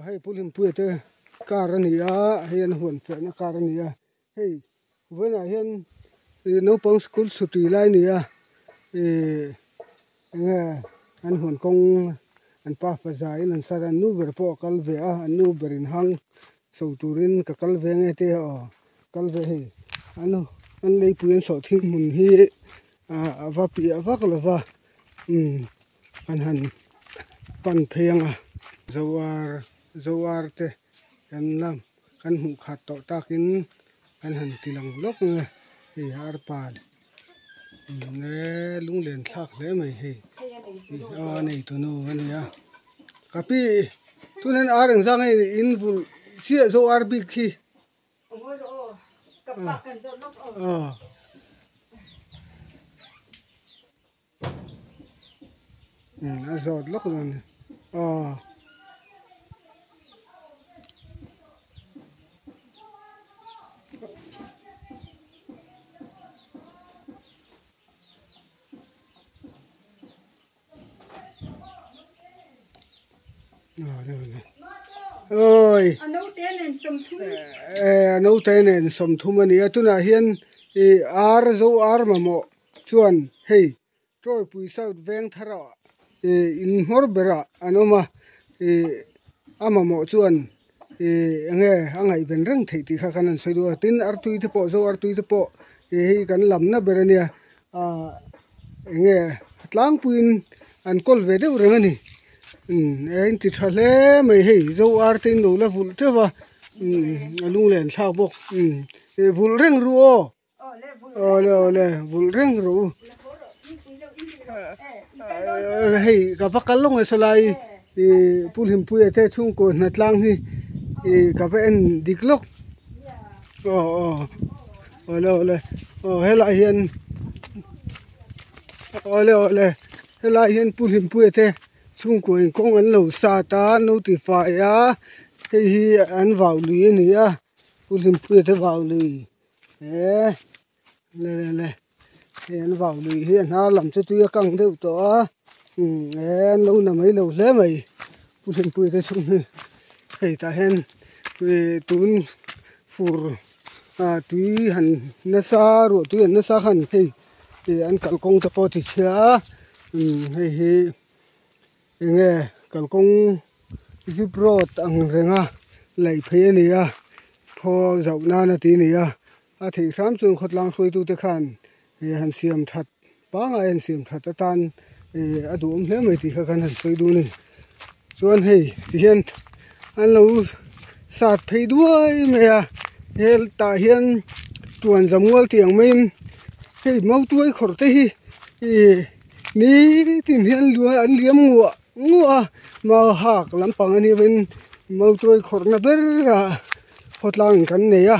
Hei Pu Hlimpuia te car a ni a, hei an huan fehna car a ni a, hei vawiinah hian ih naupang school chhuti lai a ni a, ih enge an huan kawng an pa fa zaiin an sar a, an nu ber pawh a kal ve a, an nu ber in hang chho turin ka kal ve nge te aw kal ve hei an an leipui an sawh thing hmun hi ah a va piah vak lo va umm. An han pan phei ang a, zoar zoar te kan la kan hmuh khat tawh takin kan han ti lang lawk ang e, hei arpal nge lunglen thlak hle mai hei aw a nei tunu a nia ka pi tunah hian ar engzah nge in vulh chiah zoar bik hi. Aw. A zawt lawk lo a ni aw awi a naute nen sawmthum a ni a tunah hian ih ar zo ar mamawh chuan hei Tawipui South veng thar ah ih in hmawr ber ah an awm a ih a mamawh chuan ih eng nge a ngaihven reng theih tih kha khan an sawi duh a tin artui te pawh zo artui te pawh ih hei kan lamna ber a nia ah eng nge a tlangpuiin an kawl ve deuh reng a ni umm a inti tha hle mai hei zo ar te in lo la vulh teuh va umm a lunglen thlak bawk umm ih vulh reng ru aw. Awle awle vulh reng rawh u hei ka va kal lawng e sawlai ih Pu Hlimpuia te chhungkaw hnatlang hi ih ka va en dik lawk aw aw awle awle aw helaiah hian awle awle helaiah hian Pu Hlimpuia te chhungkaw in kawng an lo sat a an lo ti fai a hei hi an vau lui a ni a Pu Hlimpuia te vau lui. He le le le hei an vau lui hi a hnar lam chu tui a kang deuh tawh a umm he an lo na mai lo hle mai pu hlimpui te chhung hi hei tah hian ih tun fur ah tui han nasa ruah tui han nasa khan hei ih an kalkawng te pawh a ti chhia a umm hei hi eng nge kalkawng zip road ang renga laih phei a ni a khaw zauh nan a ti a ni a a theih hram chuan khawtlang hruaitute khan ih han siam that pangngai han siam that atan ih a duhawm hle mai tih kha khan han sawi duh a ni chuan hei ti hian an lo sat phei duai mai a hetah hian tuan zamual tih ang maiin hei mautuai khawrh te hi ih Nitin hian lua an liam nguah nguah a, mau hak lampang a nih avangin mautuai khawrhna ber ah khawtlang in kan nei a,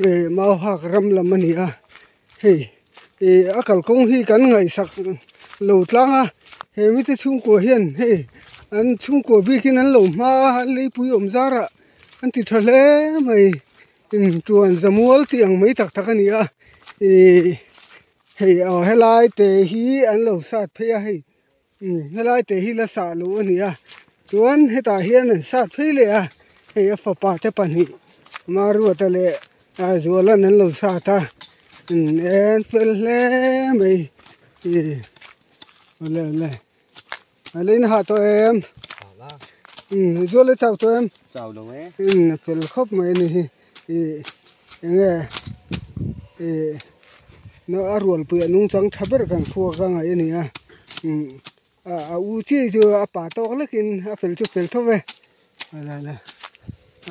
ih mau hak ram lam a ni a, hei ih a kalkawng hi kan ngaihsak lo tlang a, he mite chhungkua hian hei an chhungkua bikin an lo hma a, an leipui awm zar ah an ti tha hle mai, intuan zamual tih ang mai tak tak a ni a, ih. Hei aw helai te hi an lo sat phei a hei umm helai te hi la sah loh a ni a chuan hetah hian an sat phei leh a hei a fapa te pahnih Maruata leh Zuala'n an lo sat a umm en fel hle mai ih awle awle a la in hah tawh em umm Zuala chau tawh em chau lo e umm a fel khawp mai a ni hi ih eng nge ih a rualpui a nungchang tha ber kan khua ka ngaih a ni a umm a u chiah chu a pa tawk lekin a fel chu fel tho ve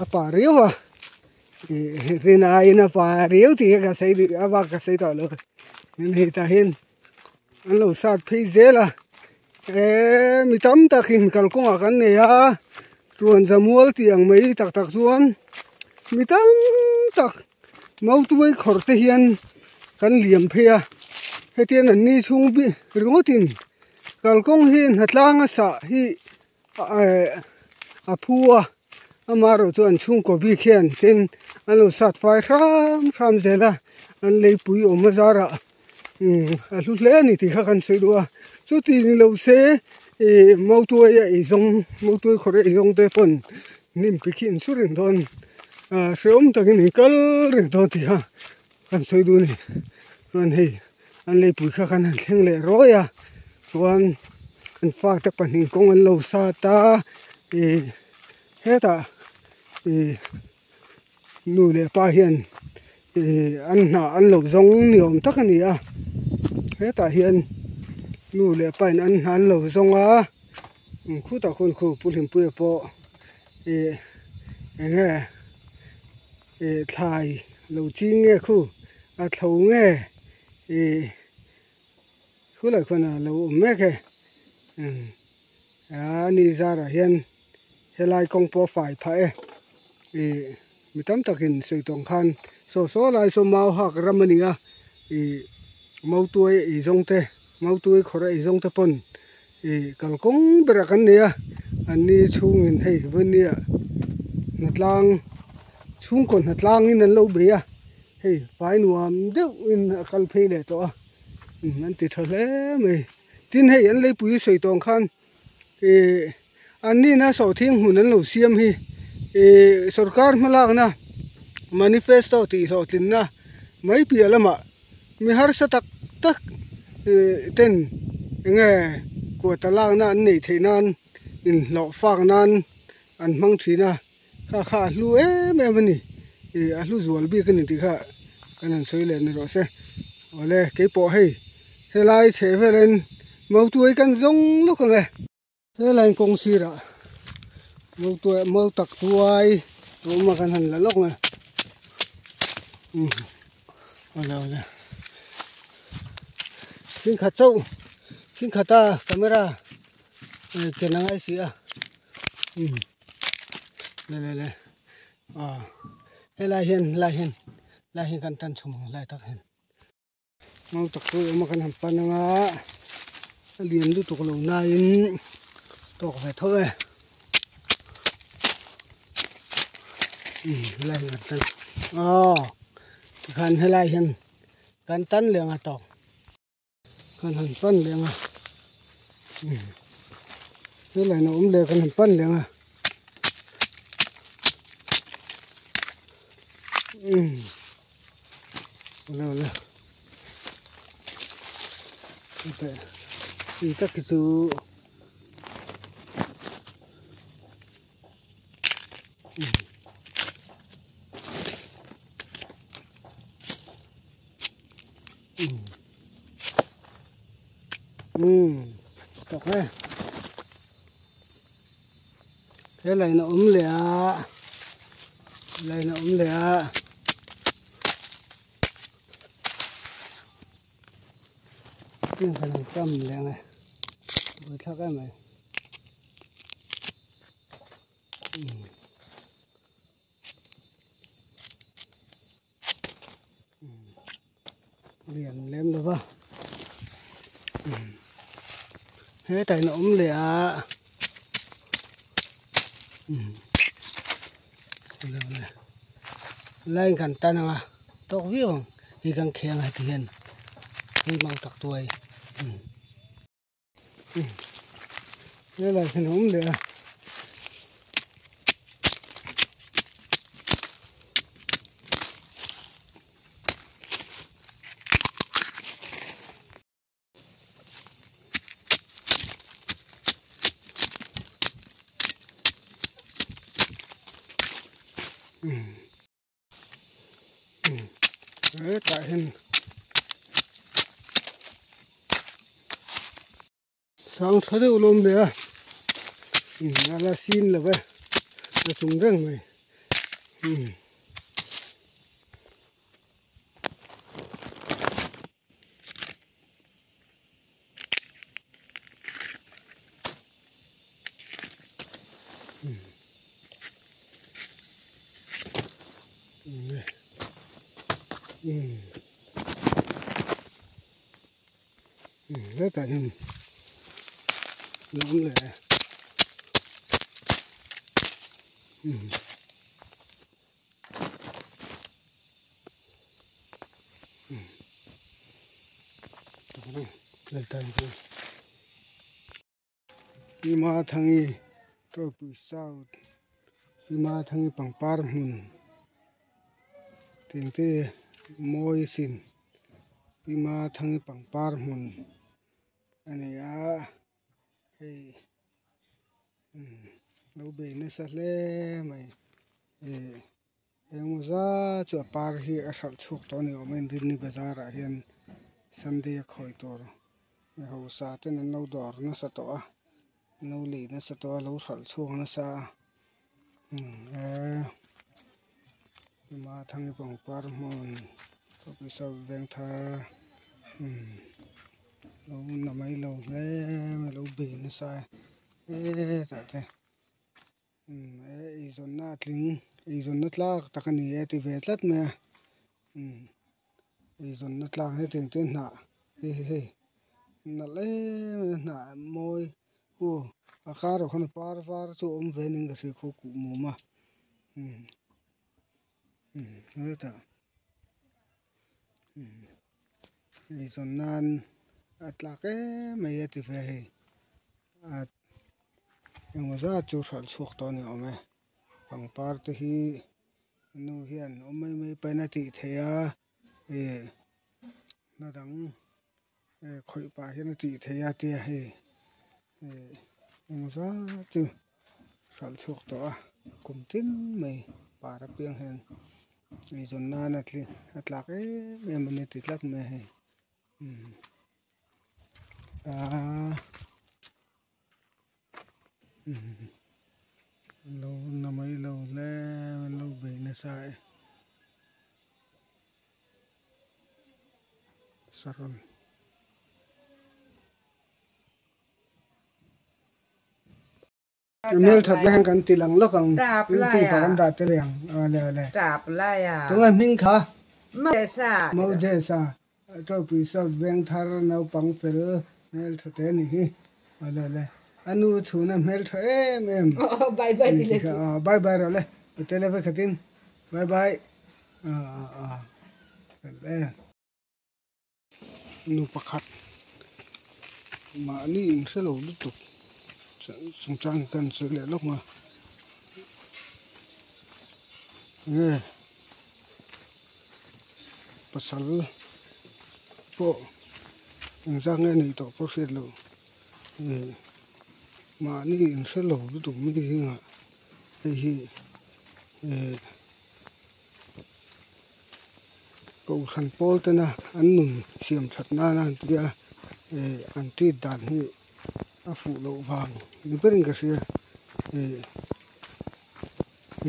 a pa riau a ih rin aiin a pa riau tih hi ka sawi duh a bak ka sawi tawh lo hei tah hian. An lo sat phei zel a eee mi tam takin kalkawngah kan nei a chuan zamual tih ang mai tak tak chuan mi tam tak mautuai khawr te hian kan liam phei a hetiang an ni chhung bik ringawtin kalkawng hi hnatlang a sah hi eee a phu a amaherawh chu an chhungkaw bik hian tin an lo sat fai hram hram zel a an leipui awm a zarah. Umm a hlu hle a ni tih kha kan sawi duh a chuti ni lo se Ih mautuai a eizawng mautuai khawrh a eizawng te pawn hnim pi khi in su reng dawn ah hrehawm takin in kal reng dawn tih kha kan sawi duh a ni chuan hei an leipui kha khan han thleng leh rawi a chuan an fate pahnih kawng an lo sat a ih hetah ih nu leh pa hian ih an hnah an lo zawng ni awm tak a ni a hetah hian nu leh pa in an hnah an lo zawng a khutah khuan khu pu hlimpuia pawh ih eng nge ih thlai lo ching nge khu a thlo nge ih khulai khuan a lo awm mek e a ni zarah hian helai kawng pawh a fai phah e ih mi tam takin sawi tawng khan saw saw lai saw mau hak ram a ni a ih mautuai ei zawng te mautuai khawrh a ei zawng te pawn ih kalkawng berah kan nei a an ni chhungin hei vawnia hnatlang chhungkaw hnatlangin an lo bei a hei fai nuam deuhin a kal phei leh tawh a an ti tha hle mai tin hei an leipui sawi tawng khan. Ih an nihna sawhthing hmun an lo siam hi ih sorkar hmalakna manifesto tih hlawhtlinna mai piah lamah mi harsa tak tak ih ten eng nge kuata lakna an neih theih nan inhlawh fak nan an hmang thin a kha kha a hlu em em a ni ih a hlu zual bik a ni tih kha kan han sawi leh ni rawh se awle keipawh hei helai chheh velin mautuai kan zawng lawk ang e helai kawng sirah mautuai mau tak tuai a awm a kan han la lawk ang e umm awle awle thenkhat chauh thenkhat a camera ken a ngai si a umm. Le le le aw helai hian helai hian helai hian kan tan chhum ang helai tak hian mau tak chu awm a kan han pan anga a lian lutuk lo nain tawk ve tho e umm helai hian kan tan aw tikhan helai hian kan tan leh anga tawk. Kan han pan leh ang a helai na awm leh kan han pan leh ang a awle awle heta tui tak hi chu. Tawk e he line a awm leh a line a awm leh a tin kan han tam leh ang e buaithlak em mai. Lian lem lo va hetah in a awm leh a line kan tan ang a tawk viau ang hei kan kheng a heti hian hei mang tak tuai. Helai hian a awm leh a. Hetah hian sang tha deuh lawm leh a a la sin lo ve a chung reng mai. Hetah hian a awm leh e. Pi Mathangi Tawipui South Pi Mathangi pangpar hmun tiang te mawi sin Pi Mathangi pangpar hmun a ni a hei umm lo bei nasa hle mai eh engemaw zat chu a par hi a hralh chhuak tawh a ni awm a inrinni bazar ah hian sunday a khawi tur mi hausa ten an lo dawr nasa tawh a an lo lei nasa tawh a lo hralh chhuak nasa a umm Mathangi pangpar hmun Vengthar umm lo na mai lo hle mai lo bei nasa e hetah te umm he eizawnna a tling eizawnna tlak tak a ni e a ti ve tlat mai a umm eizawnna tlak hetiang te hnah hei hi hei nalh em em a hnah mawi aw a karah khawn par var chu a awm ve a ning ka hria khaw kuh mum a umm. Hetah eizawn nan a tlak em mai a ti ve hei a engmaw zat chu hralh chhuak tawh a ni awm e pangpar te hi nu hian awm mai mai pahin a tih theih a ih hna dang khawih pah hian a tih theih a tia hei ih engmaw zat chu hralh chhuak tawh a kum tin mai par apiang hian eizawn nan a tling a tlak em em a ni ti tlat mai a hei umm aaa umm lo na mai lo hle an lo bei nasa e. Saron. Hmel that lai hian kan ti lang lawk ang YouTube ah kan dah tel ang awle awle tunge hming kha Moses a Tawpui South Vengthar naupang fel hmel tha te anih hi awle awle a nu chhuna hmel tha em em bye bye rawh le hotel a vekhatin bye bye fel e. Nu pakhat mahni inhre lo lutuk chungchang hi kan sawi leh lawk a nge pasal pawh engzat nge anih tawh pawh hriat loh ih mahni inhre lo lutuk mi zingah hei hi ih. Kohhran pawl tena an nun siam that nana an tia eh an treat dan hi a fuh loh vang ni berin ka hria eh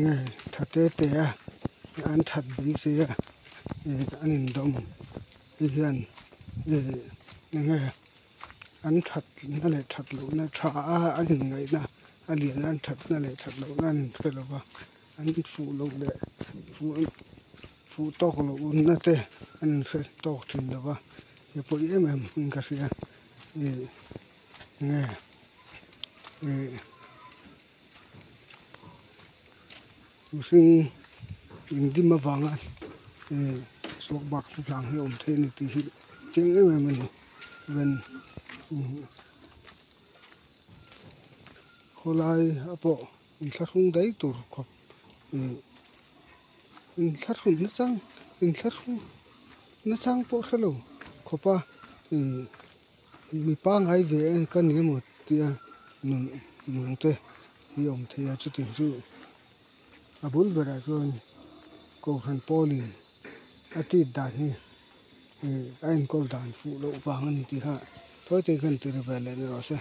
nge tha te te a an that beisei a eh an indawm te hian eh enge an that na leh that loh na tha a an inngaihna a lian a an that na leh that loh na an inhre lo va. An fuh loh leh fuh fuh tawk loh na te an inhre tawk thin lo va he pawi em em in ka hria ih nge ih mihring indim avanga ih suak bak hlang hi a awm thei a ni tih hi chiang em em a ni chuan khawlai a pawh. Inthlahrung daih tur khawp ih inthlahrun nachang inthlahrung nachang pawh hre lo khawp a ih mi pangngai ve e ka ni emaw tia nun nung te hi a awm thei a chutiang chu a bul berah chuan kohhran pawlin a treat dan hi ih a enkawl dan fuh loh vang a ni tih kha thawi te khan ti ri ve leh ni rawh se.